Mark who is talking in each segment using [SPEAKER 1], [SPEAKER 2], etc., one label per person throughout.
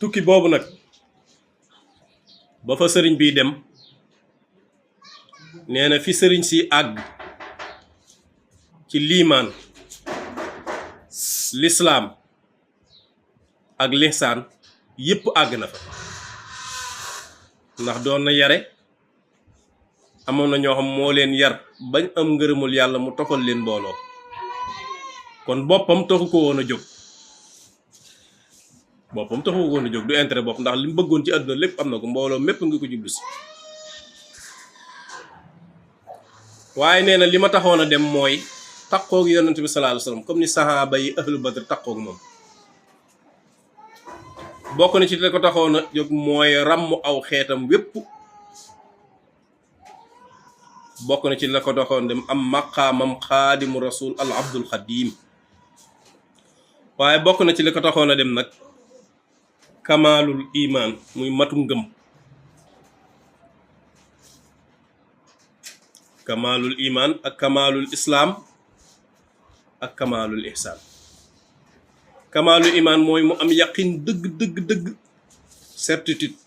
[SPEAKER 1] tukki boobu nag ba fa sëriñ bi dem nee na fi sëriñ si àgg ci liimaan lislaam ak lihsaan yépp àgg na fa ndax doon na yare amoon na ñoo xam moo leen yar bañ am ngërëmul yàlla mu toppal leen mbooloo kon boppam taxu ko woon a jóg boppam taxu ko woon a jóg du intérêt bopp ndax li mu bëggoon ci àdduna lépp am na ko mbooloo mépp nga ko jublu si waaye nee na li ma taxoon a dem mooy taqoog yonent bi sallallahu alayhi wasallam comme ni sahaaba yi ahlu badr taqoog moom bokk na ci li ko taxoon a jóg mooy ràmm aw xeetam wépp bokk na ci la ko taxoon dem am maqaamam xaadimu rasul al abdul xadim waaye bokk na ci li ko taxoon a dem nag kamaalul imaan muy matu ngëm kamaalul imaan ak kamaalul islaam ak kamaalul ihsaan kamaalul imaan mooy mu am yaqin dëgg certitude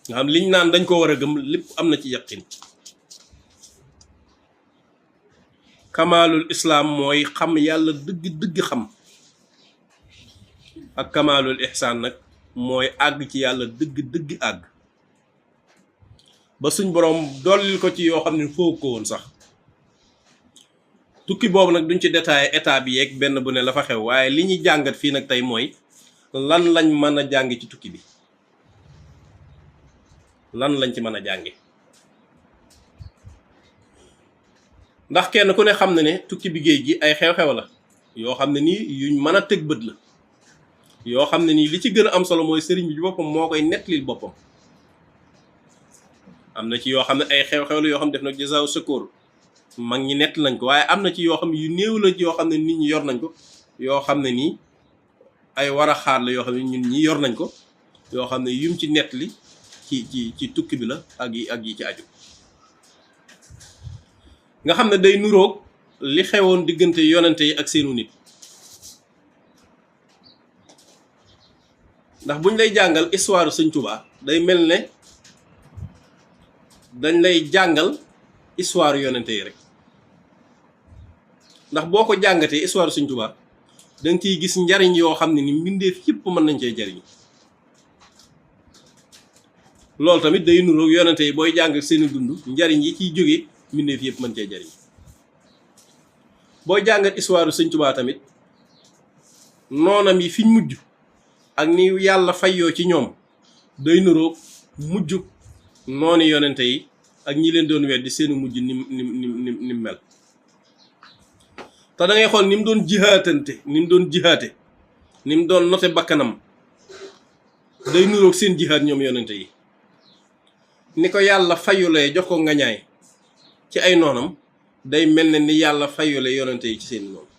[SPEAKER 1] nga xam liñ naan dañ ko war a gëm lépp am na ci yaqin kamaalul islaam mooy xam yàlla dëgg xam ak kamaalul ihsaan nag mooy àgg ci yàlla dëgg àgg ba suñ boroom dollil ko ci yoo xam ne foog ko woon sax tukki boobu nag duñ ci détaillé état bi yeeg benn bu ne la fa xew waaye li ñuy jàngat fii nag tey mooy lan lañ mën a jàng ci tukki bi lan lañ ci mën a jànge ndax kenn ku ne xam na ne tukki bi géej gi ay xew-xew la yoo xam ne nii yuñ mën a tëg bët la yoo xam ne nii li ci gën a am solo mooy sëriñ bi boppam moo koy nettalil boppam am na ci yoo xam ne ay xew-xew la yoo xam ne def nag jazaaw secours mag ñi nett nañ ko waaye am na ci yoo xam ne yu néew la yoo xam ne nit ñi yor nañ ko yoo xam ne nii ay war a xaar la yoo xam ne ñun ñi yor nañ ko yoo xam ne yum ci nettali ci tukki bi la ak yi ci aju nga xam ne day nuroog li xewoon diggante yonente yi ak seenu nit ndax buñ lay jàngal histoire Sëñ Tuubaa day mel ne dañ lay jàngal histoire yonente yi rek ndax boo ko jàngatee histoire Sëñ Tuubaa danga ciy gis njariñ yoo xam ne ni mbindeef yëpp mën nañ cee jariñ loolu tamit day nuroog yonente yi booy jàng seeni dund njariñ yi ciy jóge mbindeef yëpp mën cee jariñ booy jàngat histoire Sëñ Tuubaa tamit noonam yi fiñ mujj ak ni yàlla fayyoo ci ñoom day nuroog mujj nooni yonente yi ak ñi leen doon weddi seeni mujj nim mel te da ngay xool ni mu doon jihaatante ni mu doon jihaate ni mu doon note bakkanam day nuroog seen jihaat ñoom yonente yi ni ko yàlla fayulee jox ko ngañaay ci ay noonam day mel ne ni yàlla fayulee yonente yi ci seen noonu